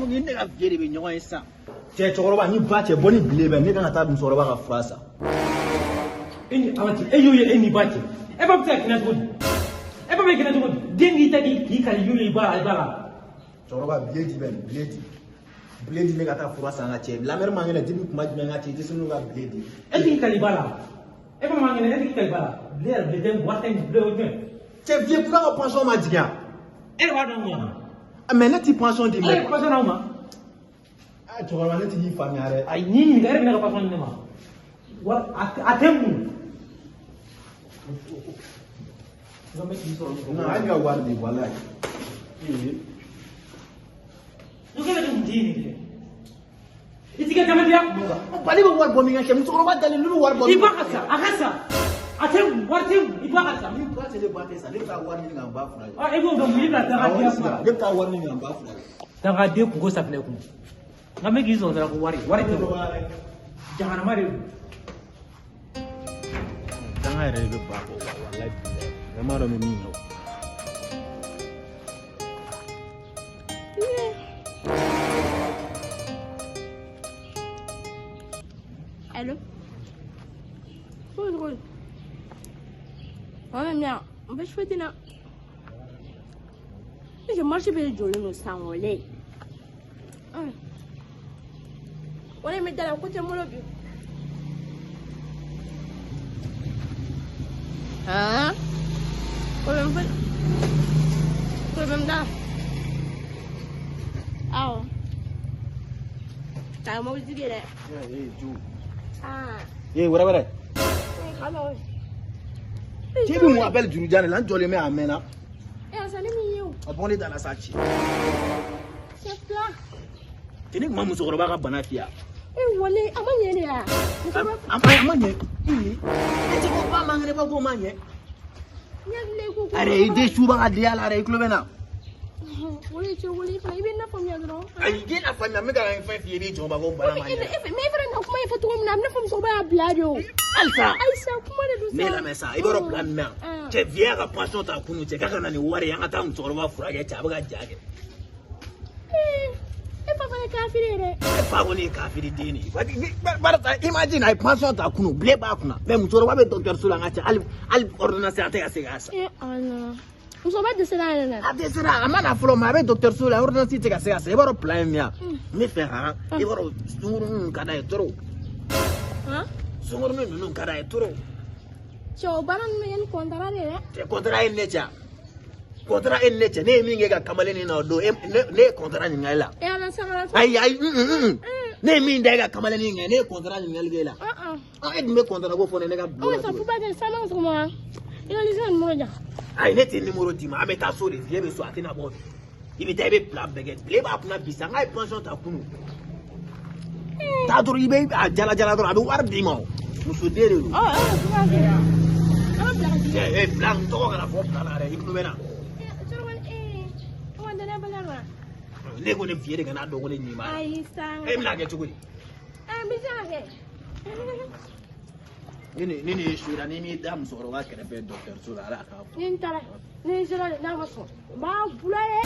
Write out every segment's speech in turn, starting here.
Ni ne ka vieux de bɛ ɲɔgɔn ye sisan. Cɛ cɛkɔrɔba ni ba cɛ bɔ ni bile bɛ ne kan ka taa musokɔrɔba ka fura san. E ni Ala cɛ, e y'o ye e ni ba cɛ. E ba bɛ se ka kɛnɛya cogo di? E ba bɛ kɛnɛya cogo di? Den k'i ta k'i kali y'o ye i ba la. Cɛkɔrɔba bile di bɛ nin bile di. Bile di ne ka taa fura san ka cɛ. Lamɛri man kɛnɛ depuis kuma jumɛn ka cɛ i tɛ se n'u ka bile di. E t'i kali ba la. E ba man kɛnɛ e t'i kali ba la. Bile yɛrɛ bile tɛ wari tɛ bile o jumɛn. Cɛ vieux kura ka pension ma jigin yan. E de b'a dɔn wa? Mais ne ti pension di E ye pension d'aw ma. Ah cɛkɔrɔba ne ti k'i faamuya dɛ. Ayi n'i ɲininka e de bɛ ne ka pension di ne ma. Wari a tɛ n kun. Non, hali ka wari di walayi. Ne ko e bɛ mun di nin kɛ? I ti kɛ jamadiya? Bali bɛ wari bɔ min ka kɛ musokɔrɔba dalen n'u bɛ wari bɔ. I ba ka sa, a ka sa. A tɛ n kun, wari tɛ n kun, i ba ka sa. Ni ba tɛ ne ba tɛ sa, ne bɛ taa wari ɲini ka n ba furakɛ. Ah, e b'o dɔn mun i bɛna dangadenya kuma la. Ne bɛ taa wari ɲini ka n ba furakɛ. Dangaden kunko safinɛ kun. Nka n bɛ k'i sɔrɔ dɔrɔn ko wari, wari tɛ o. Jahanama de don. Danga yɛrɛ de bɛ ba kɔ walayi bilayi. Ne m'a dɔn n bɛ min kɛ o. Allô? Cool, cool. Ouais, bien. On va choisir là. Je marche bien joli nous s'envoler. On est mis dans la côte mon lobby. Hein? Problème problème là. Ah. T'as un mot dit là. Eh, Ju. Ah. Eh, wɛrɛ wɛrɛ. Hello. Cɛ bɛ mun appel jurujan de la n jɔlen bɛ a mɛnna. Eh, ça n'est mieux. A bɔ ne da la sa ci. C'est plat. Cɛ ne tun ma musokɔrɔba ka bana f'i ye. Eh, wale, a ma ɲɛ de ya. A ma ɲɛ. E tɛ ko ba man kɛnɛ ba ko ma ɲɛ. Are i den suba ka di a la dɛ i tulo bɛ na. Wale cɛ wale fana i bɛ ne faamuya dɔrɔn. Ayi i n'a faamuya n bɛ ka fɛn f'i ye i b'i jɔ ba ko bana ma ɲɛ. Mais e fana na kuma in fɔ cogo min na a bɛ ne fɔ musokɔrɔba y'a bila de o. Halisa. Ayisa kuma de don sa. Ne lamɛn sa i b'a dɔn bila min bɛ yan. Cɛ vieux y'a ka pension ta kunun cɛ k'a ka na ni wari ye an ka taa musokɔrɔba furakɛ cɛ a bɛ ka ja kɛ. E fa fana ye kafiri ye dɛ. E fa kɔni ye kafiri den de ye. Barisa imagine a ye pension ta kunun bile b'a kunna mais musokɔrɔba bɛ dɔgɔtɔrɔso la n ka cɛ hali ordonnance a tɛ ka se k'a san. Eh Ala. Musokɔrɔba dɛsɛra a yɛrɛ la. A dɛsɛra a ma na fɔlɔ mais a bɛ dɔgɔtɔrɔso la ordonnance tɛ ka se k'a san i b'a dɔn plan ye min ye n bɛ fɛ han i b'a dɔn sunkurunin ninnu ka d'a ye trop. Sunkurunin ninnu ka d'a ye trop. Cɛ o baara ninnu bɛ kɛ ni kɔntara de ye dɛ. Cɛ kɔntara ye ne cɛ. Kɔntara e ni ne cɛ ne ye min kɛ ka kamalen nin na o don ne ye kɔntara ɲininka e la. E Ala sabara. Ayi ayi ne ye min da e ka kamalen nin kan ne ye kɔntara ɲininkali kɛ e la. E dun bɛ kɔntara ko fɔ ne ka bulon la. O sa pupa kɛ sa ma sɔgɔma. I ka lise numéro di yan. Ayi ne tɛ numéro d'i ma an bɛ taa so de vieux bɛ so a tɛna bɔ bi. I bɛ taa i bɛ plan bɛɛ kɛ tile b'a kunna bi sa n k'a ye pension ta kunun. Taa dɔrɔn i bɛ a jala jala dɔrɔn a bɛ wari d'i ma o muso den de don. Ɔ pupa kɛ. An bɛ bila ka jigin. Cɛ e bila n tɔgɔ kana fɔ bila la dɛ i tulo bɛ n na. Ne ko ne vieux de kana dɔn ko ne ɲin b'a la. Ayi sa. E bɛna kɛ cogo di? N bɛ se ka kɛ. Ni nin ye su la n'i m'i da musokɔrɔba kɛrɛfɛ dɔgɔtɔrɔso la ala k'a fɔ. Ni n taara ni n sera de n'a ma sɔn n b'a bila dɛ.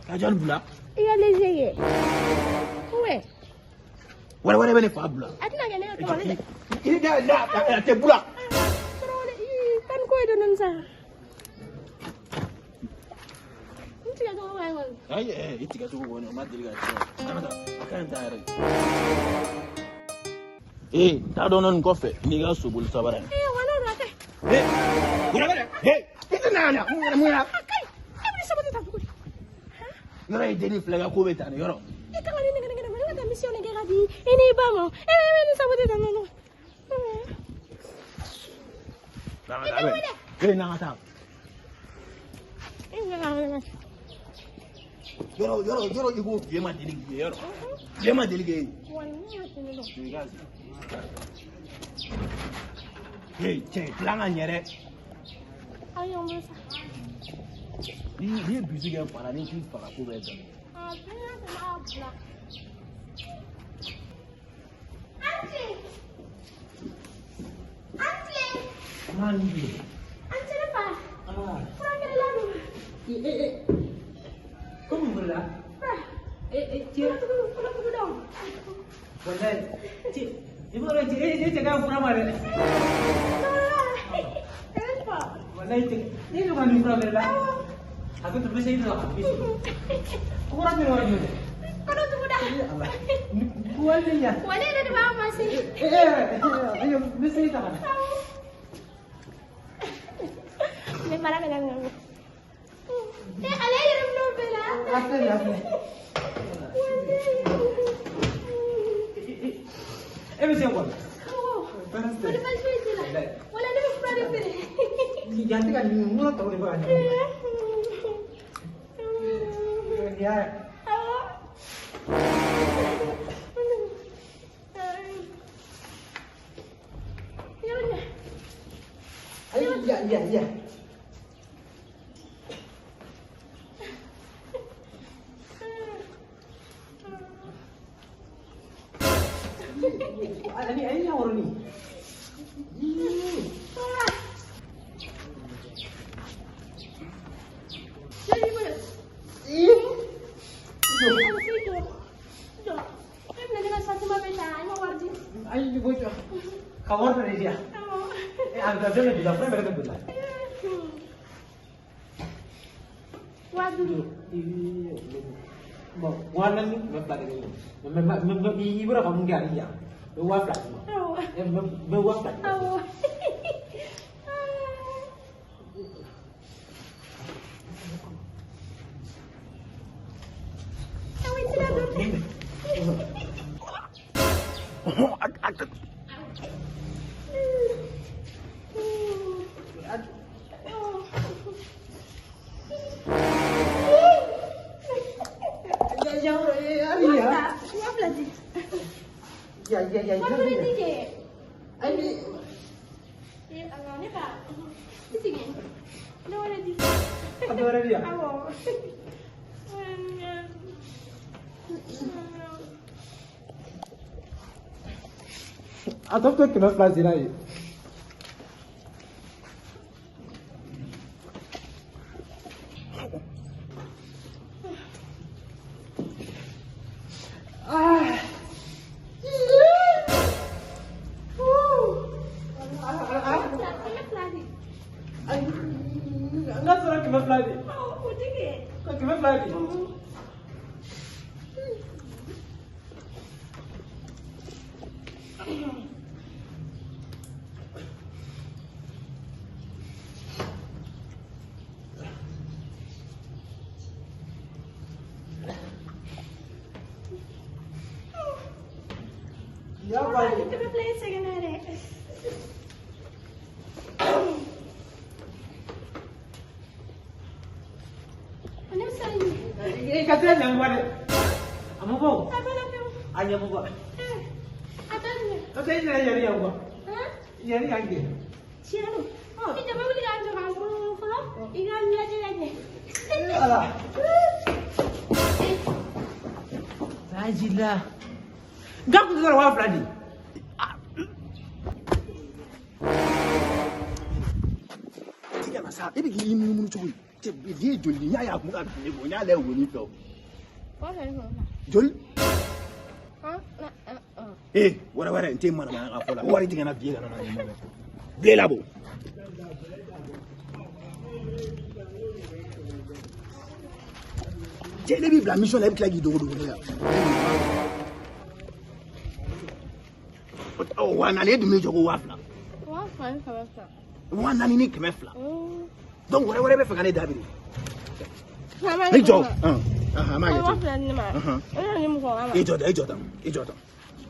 Ka jɔn bila? I ka leze kɛ. Wɛ. Wɛrɛ wɛrɛ bɛ ne fa bila. A tɛna kɛ ne ka tɔgɔ dɛ. I da da a tɛ bula. Tarawele ii tan ko ye dɔɔni sa. N tigɛ cogo ka ɲi kɔni. Ayi i tigɛ cogo kɔni o ma deli ka tiɲɛ. An ka taa a ka ɲi taa yɛrɛ. Eh, taa dɔɔnin nin kɔfɛ n'i ka soboli sabara ye. Eh, wala o kɛ. Eh, wɛrɛ wɛrɛ. Eh, i tɛ na yan mun kɛra? A ka ɲi. E bɛ sabali ta cogo di? Yɔrɔ ye dennin filɛ ka ko bɛ tan yɔrɔ. E kan ka ne nɛgɛ nɛgɛ ne ka taa mission de kɛ ka di i n'i ba ma. E bɛ ne sabali ta nɔnɔ. Eh, n'an ka taa. E ɲɛ Yɔrɔ yɔrɔ yɔrɔ i ko vieux ma deli k'i ye yɔrɔ. Vieux ma deli k'e ye. Hey, cɛ tila ka ɲɛ dɛ. Ayi, an bɛ sa. Ni ye bisu kɛ fara ni k'i faga ko bɛɛ nkalon. A bɛɛ n'a bila. Anti! Anti! Mandi. Anti ne fa. Ah. Furakɛlila don. E. la. Cɛ. Walayi cɛ, i b'a dɔn cɛ, e cɛ ka fura ma dɛ. Walayi cɛ, ne bɛ ka nin fura bɛɛ la. A bɛ tun bɛ se i la ka bisi. Kura bɛ yɔrɔ jumɛn? Ala. Wale ya. Wale yɛrɛ de b'a masi. N bɛ se i ta ka na. Ne mara bɛ ka ŋa. Ale yɛrɛ bɛ n'o bɛɛ la. A filɛ nin ye, a filɛ. E bɛ se kɔni. Baasi tɛ. Wale baasi foyi t'i la. Wala ne bɛ fura de feere. Yan tɛ ka nin mura tɔw de bɛ ka ɲimi. Nin y'a ye. Awɔ. Ayi, ya, ya, ya. Ani, ani ya wɔrɔni. Ayi, ko jɔ. Ka wari dɔ de di yan. A bɛ fɛn bɛɛ bila, fɛn bɛɛ bɛ bila. 5,000. Bon, 4,200 de bɛ yen. Mais i bɔra ka mun kɛ ani yan? N bɛ 2,000 d'i ma. Awɔ. N bɛ 2,000 d'i ma. Awɔ. Awɔ, i tɛna don. 2,000 di. Ya, ya, ya. Wari fɛnɛ di kɛ. Ayi. Awɔ, ne ba. I sigi. Ne wɛrɛ di. A dɔ wɛrɛ di yan. Awɔ. A tɔ bɛ to 200 sera ye. Ah. 200 di. Ayi, n ka sɔrɔ 200 de. Awɔ, o di kɛ. Ka 200 de. Ya Wala, bari. 200 ye sɛgɛn na yɛrɛ. Ne bɛ siran ɲɛ. I ka tila ɲɛ bɔ dɛ. A ma bɔ o. A bɛna pewu. A ɲɛ bɔ. A tɛ ɲɛ. O tɛ i yɛrɛ yɛrɛ yan bɔ. Han? Yɛrɛ yan kɛ. Tiɲɛ don. I jama wuli k'an jɔ k'an munumunu fɔlɔ. I ka lajɛ lajɛ. Ala. Lajila. N ka kun tɛ 2,000 di. Ti kana sa, e bɛ k'i munumunu cogo di? Cɛ, vie ye joli di? N y'a ye a kun bɛ ka bin ne kɔ, n y'a lajɛ wonin fɛ o. Joli? Wɛrɛ wɛrɛ, n tɛ manamana ka fɔ la. Wari tigɛ na vie kana na ɲuman dɛ. Vie labɔ. Cɛ, ne b'i bila mission la, e bɛ tila k'i dogo dogo ne la. Ɔ, 4,000 e dun b'i jɔ ko 2,000. 2,200. 4,200. Donc wɛrɛ wɛrɛ bɛ fɛ ka ne dabiri. Ne jɔ. An b'a kɛ ten. 2,000 di ne ma. O de ni musokɔrɔba ma. I jɔ tan, i jɔ tan, i jɔ tan.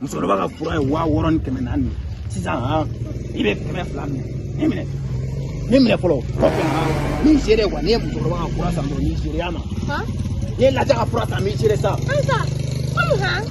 Musokɔrɔba ka fura ye 6400 ye. Sisan han, i bɛ 200 minɛ. Ne minɛ. Ne minɛ fɔlɔ. Kɔfɛ han, n'i sera yen quoi, n'i ye musokɔrɔba ka fura san dɔrɔn, n'i sera y'a ma. Han? N'i ye Laja ka fura san, n'i sera sa. Ansa, komi han?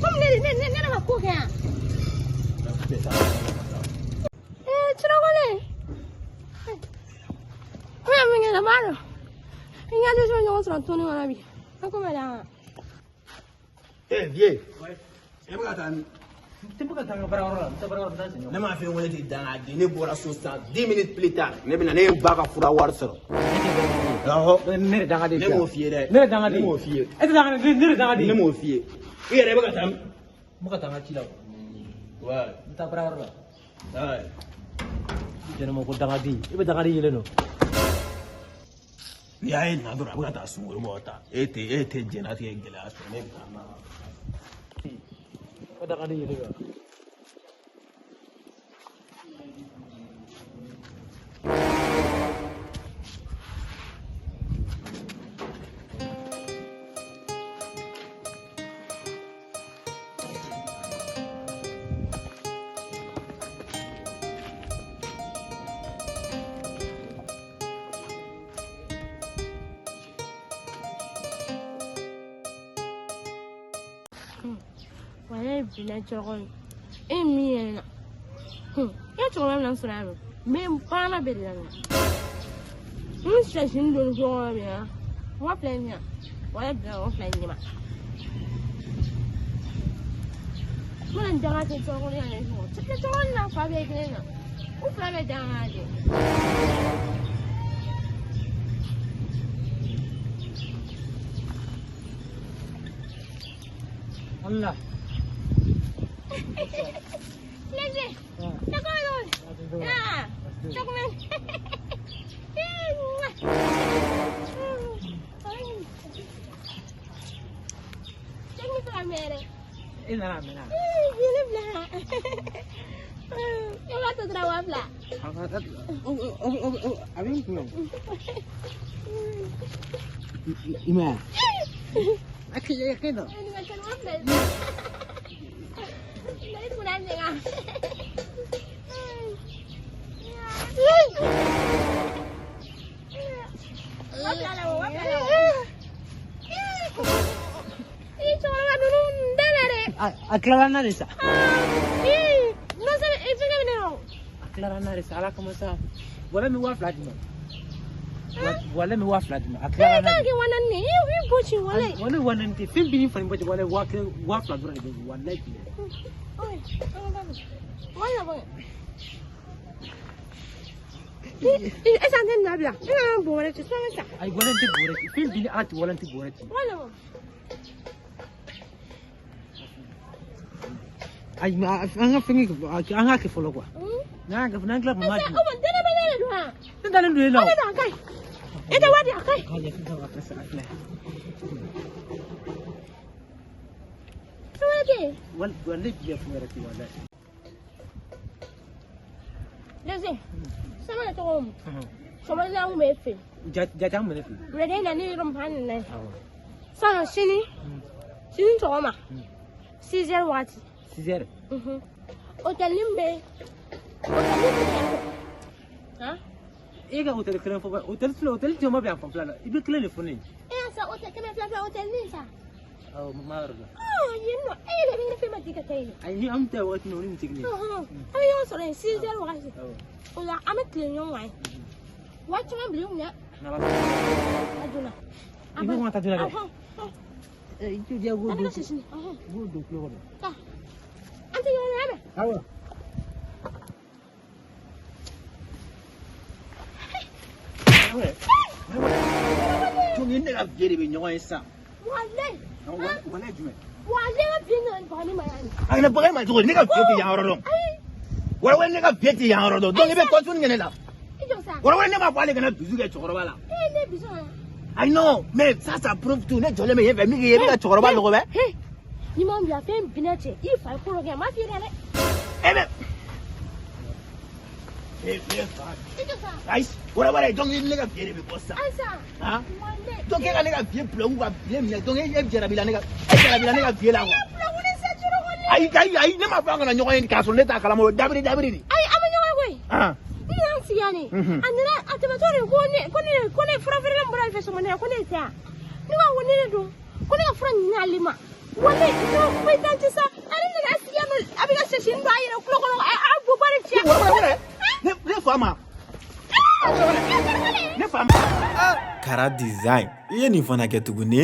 Komi ne de ma ko kɛ yan. Turakɔlen. N bɛna min kɛ dɛ, n b'a dɔn. N ka dɛsɛ bɛ ɲɔgɔn sɔrɔ tɔnni kɔnɔ bi. An ko bɛ d'an kan. Vieux. E bɛ ka taa min? N tɛ ka taa n ka baarayɔrɔ la, n tɛ baarayɔrɔ la, n bɛ taa sɛnɛ. Ne m'a f'i ye ko ne tɛ dangaden. Ne bɔra so sisan 10 minutes plus tard. Ne bɛna ne ye n ba ka fura wari sɔrɔ. Ne tɛ dangaden. Awɔ. Ne yɛrɛ dangaden. Ne m'o f'i ye dɛ. Ne yɛrɛ dangaden. Ne m'o f'i ye. E tɛ dangaden, ne yɛrɛ dangaden. Ne m'o f'i ye. I yɛrɛ bɛ ka taa min? N bɛ ka taa n ka ci la. Ouais. N bɛ taa baarayɔrɔ la. Ouais. Jɛnɛ ma ko dangaden. I bɛ dangaden yelen nɔ. N'i y'a ye na dɔrɔn a bɛ ka taa sunkurubaw ta. E tɛ diɲɛlatigɛ gɛlɛya sɔrɔ ne bɛ taa na. Ko dangaden yelen nɔ. Walayi bila cɛkɔrɔba e ye min yɛrɛ na e cɛkɔrɔba bɛna n sɔrɔ yan nɔ n bɛ n baara bɛɛ de la nin n sɛsinin donni so kɔnɔ bi yan 20,000 in yan walayi bila 20,000 in di ma n bɛna n danga kɛ cɛkɔrɔba yan cɛkɔrɔba n'a fa bɛɛ kelen na u fila bɛɛ danga kɛ. Allah. Leze, cɛkɔrɔba ah, cɛkɔrɔba. E nana a mɛnna. Ne bila. E b'a tɔ tora 20,000. A bɛ n kun o. I ma ye. A kɛ kɛ dɔrɔn. Nin ka ca ni 20,000 ye. Ne kunna ɲaga. 20,000 la o, 20,000 la o. I cɛkɔrɔba ninnu da la dɛ. A tilala n na de sa. Ii, non sɛ i fɛngɛ bɛ ne la o. A tilala n na de sa ala kama sa. Wala min 20,000 di ma. Wala min 20,000 di ma. A tilala E n na kan de. kɛ 40,000 ye, i gosi walayi. Wala 40,000 tɛ fɛn b'i ni fani bɔ cɛ wala 1,000 2,000 dɔrɔn de bɛ yen walayi bilayi. Oye, an ka taa. Wala bɔ. E san tɛ nin labila. E nana bon wɛrɛ ci, fɛn bɛ sa. Ayi wala n tɛ bɔrɛ ci fɛn b'i ni ala cɛ wala n tɛ bɔrɛ ci. Wala bɔ. Ayi an ka fɛngɛ an k'a kɛ fɔlɔ quoi. N'an y'a kɛ n'an tilala kuma Ese, di. o ma dɛnɛ bɛ ne de don wa? Ne dalen don e la o. Ne don a ka ɲi. E tɛ wari di a ka ɲi. K'a lajɛ sisan ka sa a filɛ. Fɛn wɛrɛ tɛ yen. Wala bilayi fɛn wɛrɛ tɛ yen walayi. Leze, sama de tɔgɔ mun? Sɔgɔmada kun bɛ e fɛ yen. Jate an bɛ ne fɛ yen. Wulada in na ne yɔrɔ min an nana ye. Awɔ. Sisan sini, sini sɔgɔma, 6 heures waati. 6 heures. Hôtel min bɛ hôtel min bɛ yan fɛ. Han? E ka hôtel kelen fɔ hôtel filɛ hôtel caman bɛ yan fanfɛla la i bɛ kelen de fɔ ne ye. E y'a san hôtel 200 hôtel min sa. Awɔ ma yɔrɔ la. Yen nɔ e yɛrɛ bɛ ne fɛn ma di ka taa yen. Ayi ni an bɛ taa waati min na o ni nin tɛ kelen ye. An bɛ ɲɔgɔn sɔrɔ yen 6 heures waati. Awɔ. O la an bɛ tilen ɲɔgɔn kan yen. Waati caman bila i kun dɛ. N'Ala sɔnna. A donna. I ko ka taa joona dɛ. Ɔhɔn. I t'o diya k'o An don bɛ sisi. Ɔhɔn. k'o don tulo kɔnɔ. Taa. An tɛ ɲɔgɔn ye mɛn. Awɔ. Donc ne ka vie de bɛ ɲɔgɔn ye sisan. Walayi. Walayi jumɛn? Walayi ka vie nana baga ne ma yan. A kana baga e ma cogo di? Ne ka vie tɛ yan yɔrɔ dɔn. Ayi. Wala ne ka vie tɛ yan yɔrɔ dɔn. Donc i bɛ continue kɛ ne la. I jɔ sa. Wala ne m'a fɔ ale kana dusu kɛ cɛkɔrɔba la. E ne bisu wa. Ayi non mais ça prouve tout. Ne jɔlen bɛ yen fɛ min k'i ye i bɛ ka cɛkɔrɔba lɔgɔ. Ni ma bila fɛn binɛ cɛ i farikolo kɛ n m'a f'i ye dɛ. E bɛ. E fa. I jɔ sa. Ayi wala donc ne ka vie de bɛ bɔ sisan. Ayi sa. Han? Walayi. Donc e ka ne ka vie bulon ka bile minɛ donc e jarabila ne ka e jarabila ne ka vie la quoi. E bulon ni se juru kɔni. Ayi ayi ayi ne m'a fɔ an kana ɲɔgɔn ye k'a sɔrɔ ne t'a kalama o dabiri dabiri de. Ayi an bɛ ɲɔgɔn ye koyi. Han. N nana n sigi yan de. A nana a tɛmɛtɔ de ko ne fura feerela min bɔra ale fɛ sɔgɔmada in na ko ne tɛ yan. Ne ko awɔ ne de don. Ko ne ka fura ɲini ale ma. Walayi foyi t'an cɛ sa. Ale nana sigi yan nɔ a bɛ ka sɛsinin don a yɛrɛ tulo kɔnɔ a bɔ ba de fiyɛ. Wala ne fa ma. Ne fa ma. Kara Design i ye nin fana kɛ tuguni.